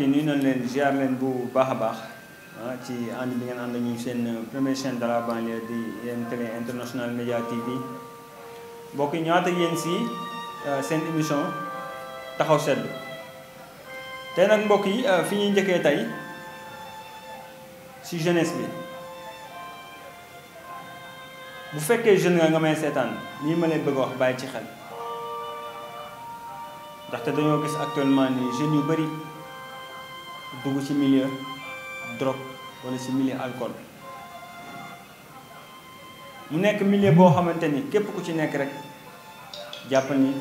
yi nuyu nañ leen ziar leen bu baax a baax ci ànd bi ngeen ànd ñu seen première chaîne de la banlieue di yéen télé international média TV mbokk yi ñëwaat ak yéen si seen émission taxaw seetlu tey nag mbokk yi fi ñuy njëkkee tey si jeunesse bi bu fekkee jeune nga may seetaan lii ma lay bëgg a wax bàyyi ci xel ndaxte dañoo gis actuellement ni jeunes yu bëri dugg ci milieu drogue wala ci milieu alcool mu nekk milieu boo xamante ni képp ku ci nekk rek jàpp ni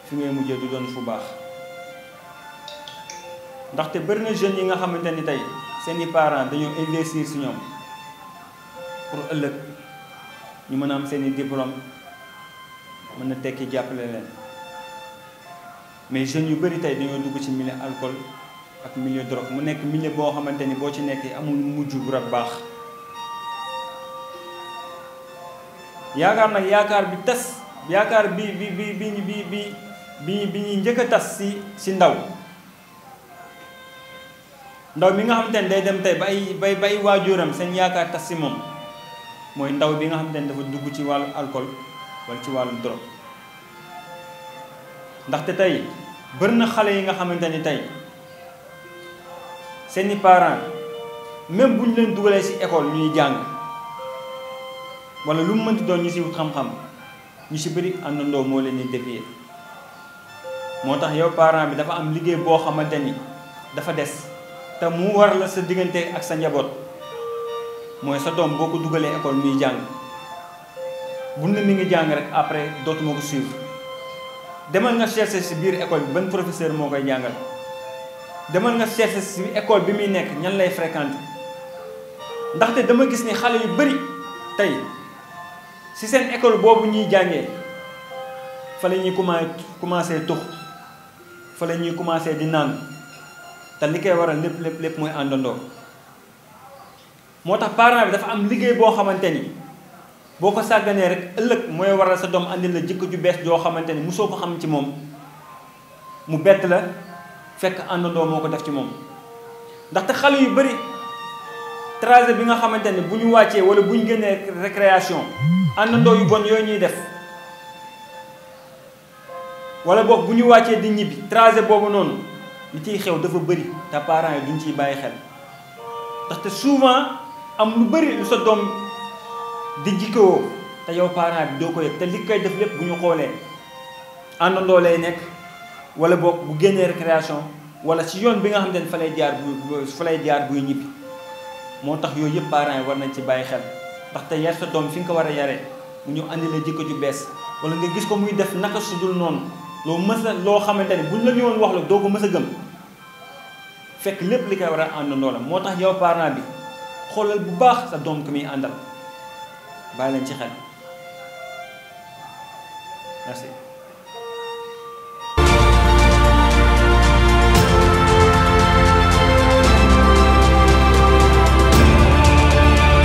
fi ngay mujjee du doon fu baax ndaxte bëri na jeunes yi nga xamante ni tey seeni parents dañoo investir ci ñoom pour ëllëg ñu mën a am seeni diplôme mën na tekki jàppale leen mais jeunes yu bëri tey dañoo dugg ci milieu alcool ak milieu drogue mu nekk milieu boo xamante ni boo ci nekkee amul mujj bu baax yaakaar bi tas yaakaar bi ñuy njëkk a tas si ndaw mi nga xamante ni day dem tey ba ay waajuram seen yaakaar tas si moom mooy ndaw bi nga xamante ni dafa dugg ci wàllu alcool wala ci wàllu drogue ndaxte tey bëri na xale yi nga xamante ni tey seeni parents même bu ñu leen dugalee ci école ñuy jàng wala lu mu mënti doon ñu ci wut xam-xam ñu ci bëri àndandoo moo leen di dévier moo tax yow parent bi dafa am liggéey boo xamante ni dafa des te mu war la sa diggante ak sa njaboot mooy sa doom boo ko dugalee école muy jàng bu ne mi ngi jàng rek après dootuma ko suivre demal nga chercher ci biir école bi ban professeur moo koy jàngal demal nga chercher ci école bi muy nekk ñan lay fréquenter ndaxte dama gis ni xale yu bari tey ci seen école boobu ñuy jàngee fa la ñuy commencé tux fa la ñuy commencé di naan te li koy waral lépp mooy àndandoo moo tax parent bi dafa am liggéey boo xamante ni boo ko sàgganee rek ëllëg mooy waral sa doom andi la jikko ju bees joo xamante ni mosoo ko xam ci moom mu bett la fekk àndandoo moo ko def ci moom ndaxte xale yu bari trajet bi nga xamante ni bu ñu wàccee wala bu ñu génnee récréation àndandoo yu bon yooyu ñuy def wala boog bu ñu wàccee di ñibbi trajet boobu noonu li ciy xew dafa bari te parents yi duñ ciy bàyyi xel ndaxte souvent am lu bari lu sa doom di jikkoo te yow parent bi doo ko yëg te li koy def lépp bu ñu xoolee àndandoo lay nekk wala boog bu génnee récréation wala ci yoon bi nga xam ne fa lay jaar buy ñibbi moo tax yooyu yëpp parents yi war nañ ci bàyyi xel ndaxte yar sa doom fi nga ko war a yaree mu ñu andi la jikko ju bees wala nga gis ko muy def naka su dul noonu loo xamante ni buñ la ñëwoon wax la doo ko mës a gëm fekk lépp li koy war a àndandoo la moo tax yow parent bi xoolal bu baax sa doom ko muy àndal bàyyi leen ci xel merci.